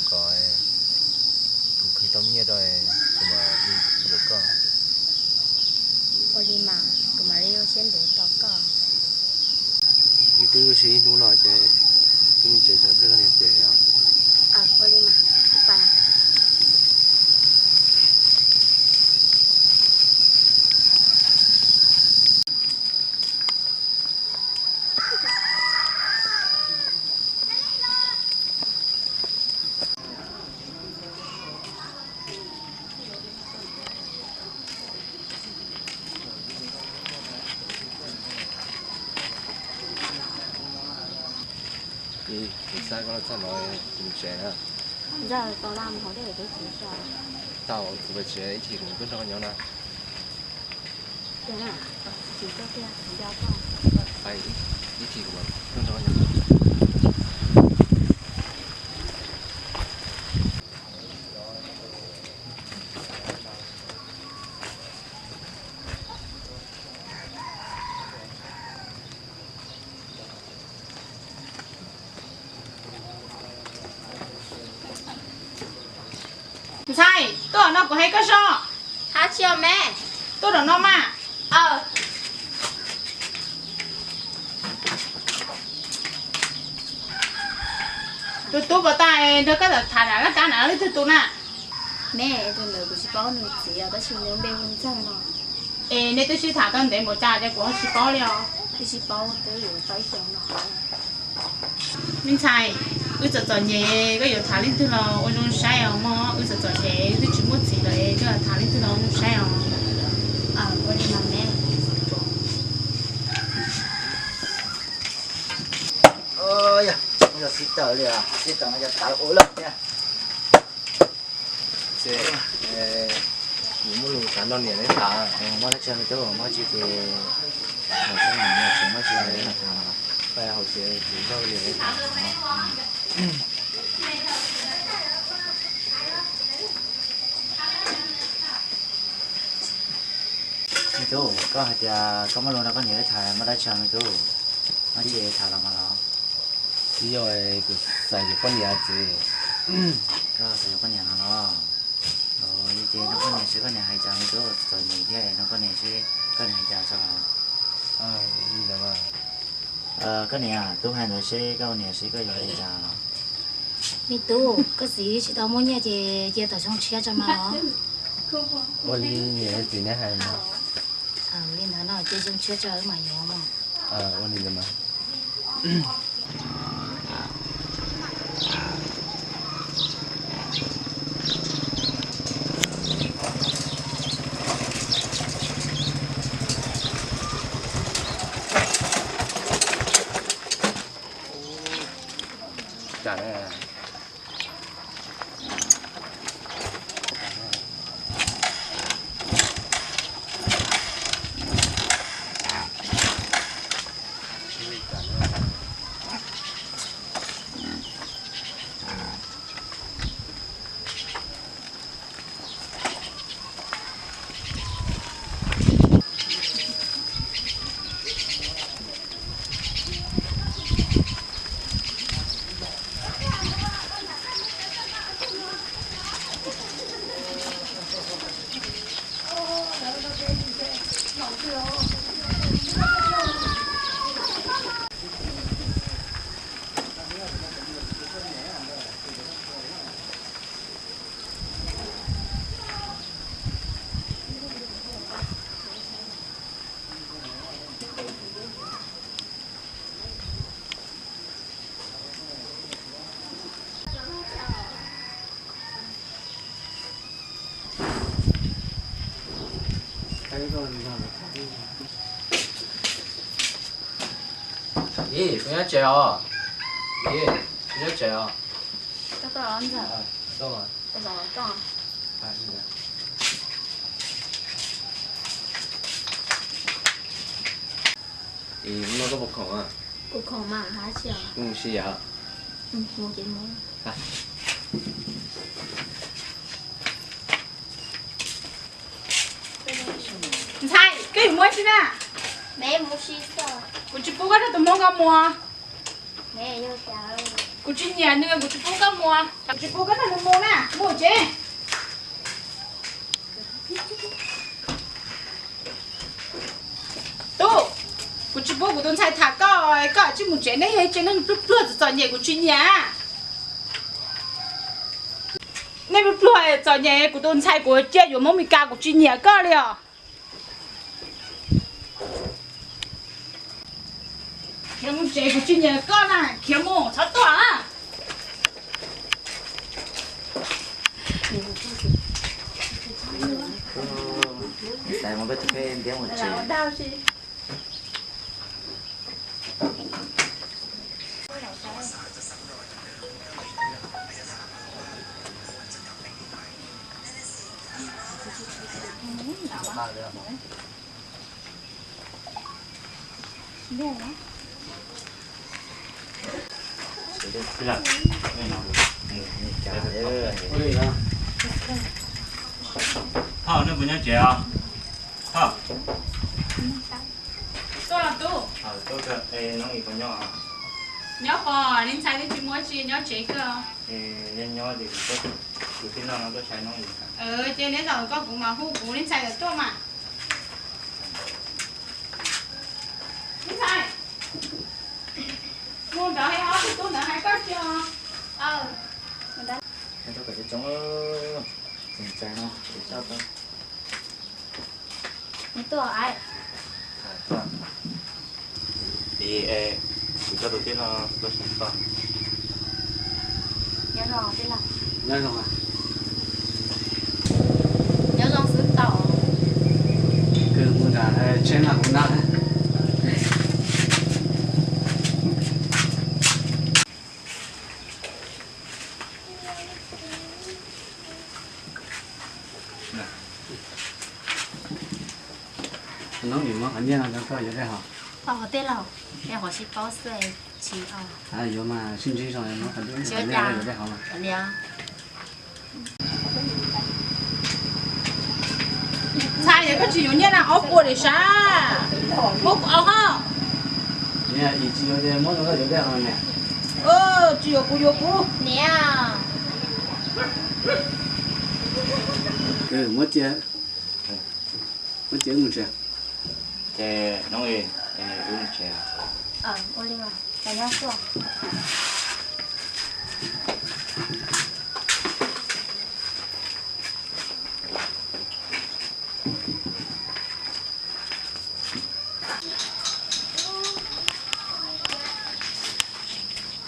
kom kuv khwv tau nyiaj rau kuv mam li ua koj. Ua li mas, kuv mam li ua siab ntev tos koj. Ib twb ua si ib hnub no ces kuv mus tsev tso, pliag koj niam ces os. Ua li mas, kuv pais. Kuv xav koj txog no, kuv mus tsev na. Tau, kuv pais tsev, ib chim kuv tuaj nrog koj nyob na. Ib chim kuv tuaj nrog koj nyob. Ntxhais, tuaj no kuv hais koj zoj. Hais tsis os me. Tuaj tom no mas. Tus tub puas tas nrog koj tham tham laj kab na, leej twg tus na? Me, tus ntawd kuv tsis paub nws txiv, tab sis nws npe hu Ntxawg no. Es nej twb sib tham tau ntev npaum cas ces kuv ho tsis paub li os. Twb tsis paub, twb yuav tau ib xyoos no. Me ntxhais, wb txom txom nyem, koj yuav tham leej twg los ua zoo saib os mog. Wb txom txom nyem, wb twb tsis muaj txiv lawm, koj yuav tham leej twg los ua zoo saib os. Ua li mas me. Yog, yog xib tawm li, xib tawm no yog tawv ua lawm thiab. Ces kuv muaj lus xav nrog niam neb tham. Muaj dab tsi me tub, muaj tsi ces, tseem muaj tsi neb tham. Pais hauv tsev kuv nrog niam neb tham. Me tub, koj hais tias koj muaj lus nrog koj niam neb tham, muaj dab tsi me tub? Muaj tsi tham los mas los. Tsis yog, kuv xav yuav poj niam txiv. Koj xav yuav poj niam no los? Ces nug koj niam seb koj niam hais cas me tub, txom nyem thiab, nug koj niam seb koj niam hais cas tso. Koj niam, tub hais ntawd seb koj niam seb koj yuav hais cas. Me tub, koj txiv tsis tau muaj nyiaj ces cia tom xyoo tshiab tso mas los. Ua li niam txiv neb hais mas. Li ntawd no ces xyoo tshiab tso wb mam yuav mas. Ua li ntawd mas. Ib, kuv nyob tsev os. Ib, kuv nyob tsev os. Ib, no koj puas khoom? Kuv khoom mas, hais tsis os. Mus si yom. Ntxhais, koj yuav mus tsi na? Me mus si xwb. Kuv tsis pub koj nrog tus hmoob ko mus. Me yog cas? Kuv tsis nyiam nws, kuv tsis pub koj mus. Kuv tsis pub koj nrog nws mus na, mus tsev. Tub, kuv tsis pub kuv tus ntxhais tham koj, koj tsis mus tsev, neb yog ib tsev neeg pluag pluag txom nyem, kuv tsis nyiam. Nej pluag pluag txom nyem, kuv tus ntxhais kuv cia yuav Hmoob Mes Kas, kuv tsis nyiam koj li os. Khiav mus tsev, kuv tsis nyiam koj na, khiav mus txhob tuaj na. Thoj, nej puas nyob tsev os? Thoj. Tuaj los tub. Nyob pom li ntxhais twb tsis muaj tsi nyob tsev kawg. Nyob ces kuv tij noj no tuaj saib noob Ib. Ces neb zaum koj kuv mam hu kuv li ntxhais tuaj mas. Li ntxhais, mus nrad, ob tug tub ntawd hais koj tsis os. Kuv coj tus tij laug tuaj saib koj. Nyob zoo tij laug. Nyob zoo. Nyob zoo xwb tau. Kws mus nram tsheb mas kuv noj. Noob Ib, muab qhov nyiaj no rau koj yuav dej haus. Tij laug, qhov sib paub xwb, tsis yuav mas sib ntsib zoo, muab qhov nyiaj no yuav dej haus. Ntxhais, yog koj tsis yuav nyiaj na, ob puas dim sav, muab kuv ob hos. Niam, Ib tsis yuav ces muab rau koj yuav dej haus niam. Tsis yuav kuv yuav kuv niam. Muab cia, muab cia mus tsev. Ces noob Ib, wb mus tsev.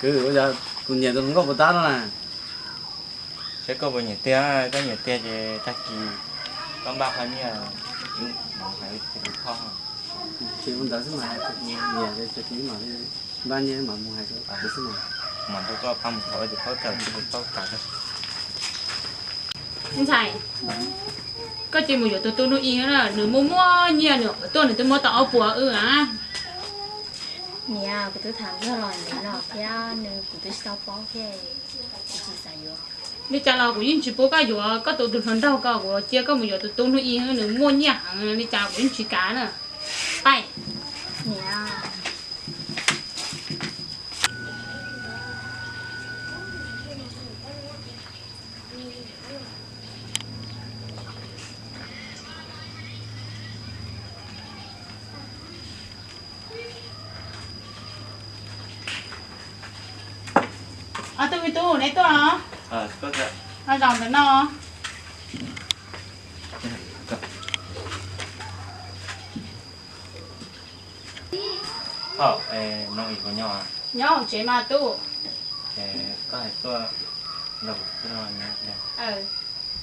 Kwv, ua cas kuv nyiam tus hluas nkauj puas tab no na? Seb koj puas nyiam tiag, koj nyiam tiag ces tag kis koj npaj qhov nyiaj, wb mam hais kuv thauj. Ces ua ntawd xwb mas, nyiam ces tag kis mam li npaj nyiaj mam mus hais rau kuv xwb mas. Mam nrog koj pab mus thov tus paub kawm, tus paub kawm. Ntxhais, koj cia mus yuav tus tub hnub ib na, nws muaj muaj nyiaj, nws tuaj nws twb muab tau ob puas wb na. Niam, kuv twb tham nrog los niam los thiab, nws kuv twb tsis tau paub thiab, kuv tsis xav yuav. Li cas los kuv yeej tsis pub koj yuav koj tus tus hluas nraug ko, kuv cia koj mus yuav tus tub hnub ib, nws muaj nyiaj heev, li cas kuv yeej tsis kam na. Pais. Niam. Ob tug me tub, neb tuaj los? Ho zaum ntawm no. Nyob hauv tsev mas tub.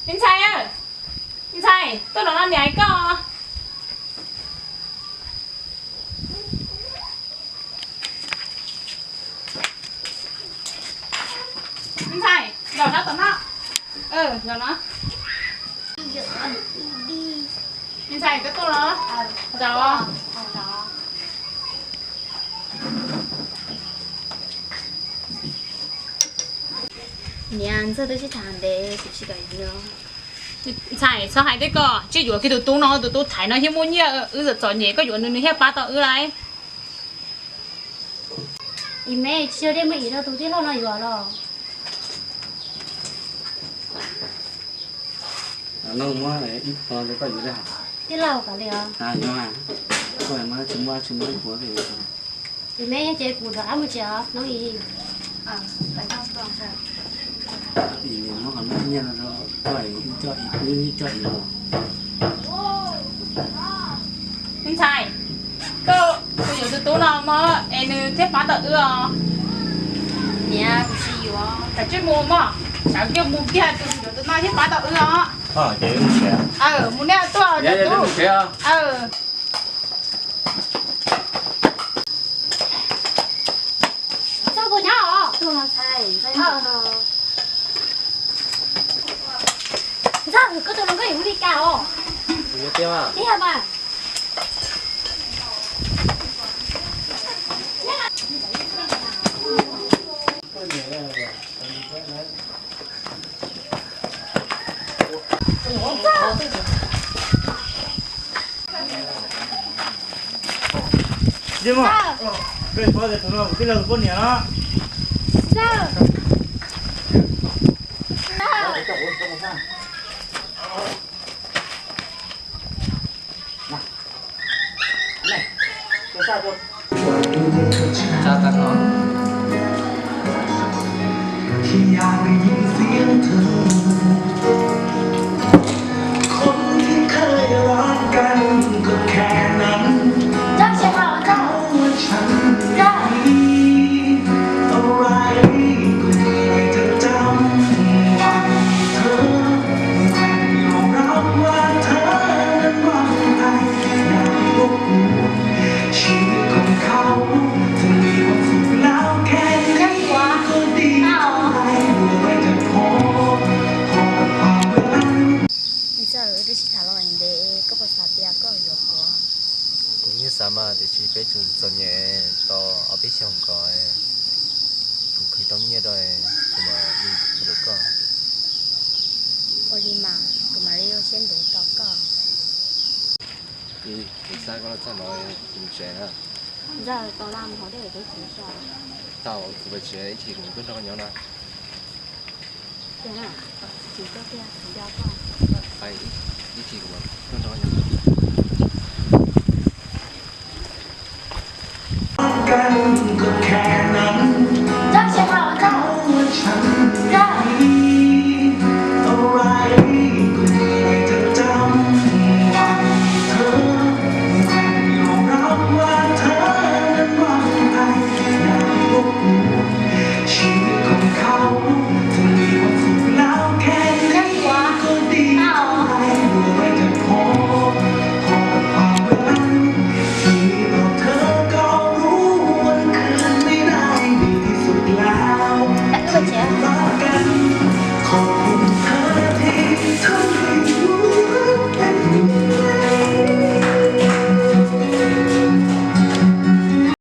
Ntxhais, ntxhais, tuaj los no niam hais koj. Ntxhais, zaum sab tom no. Zaum no. Ntxhais, koj tuaj los? Zaum. Niam, Ntxawg twb sib tham ntev, kuv tsis kam yuav nws. Ntxhais, txhob hais tej ko, tsis yuav kiag tus tub no, tus tub thaiv no thiaj muaj nyiaj, wb txom txom nyem, koj yuav nws nws thiaj pab tau wb lauj. Ib me tsis yog dej muaj ib rau tus tij laug no yuav los? Noj muab ib puas rau koj yuav dej. Tij laug kav liam os. Yuav, koj muab tsis muaj tsis muaj ib puas. Ib me ces kuv rov qab mus tsev os Noob Ib. Ib me muab qhov nyiaj no rau koj, wb coj ib puas. Me ntxhais, koj, kuv yuav tus tub no mog es nws thiaj pab tau wb os. Niam, kuv tsis yuav. Kav tsij mus mog, sawv kiag mus kiag, kuv yuav tus no thiaj pab tau wb os. Mus nej tuaj. Txog puas nyob os? Ntxawg, koj tus hluas nkauj yim hu li cas os? Tiag mas. Ntxawg, peb pab tias tus no kuv tij laug tus poj niam no. Ntxawg. Ntxawg, wb twb sib tham los ntev, koj puas xav tias koj yuav kuv? Kuv yeej xav mas, tiam sis peb tseem txom nyem tau ob peb xyoos nkaus, kuv khwv tau nyiaj rau kuv mam li yuav koj. Ua li mas kuv mam li ua siab ntev tos koj. Kuv xa koj los txog no, kuv mus tsev na. Ntxawg, tau laj mus hauv dej peb tsev so. Tau, kuv pais tsev ib chim kuv tuaj nrog koj nyob na. Tiag na, kuv tuaj tiag, kuv nco koj. Ib chim kuv tuaj nrog koj nyob.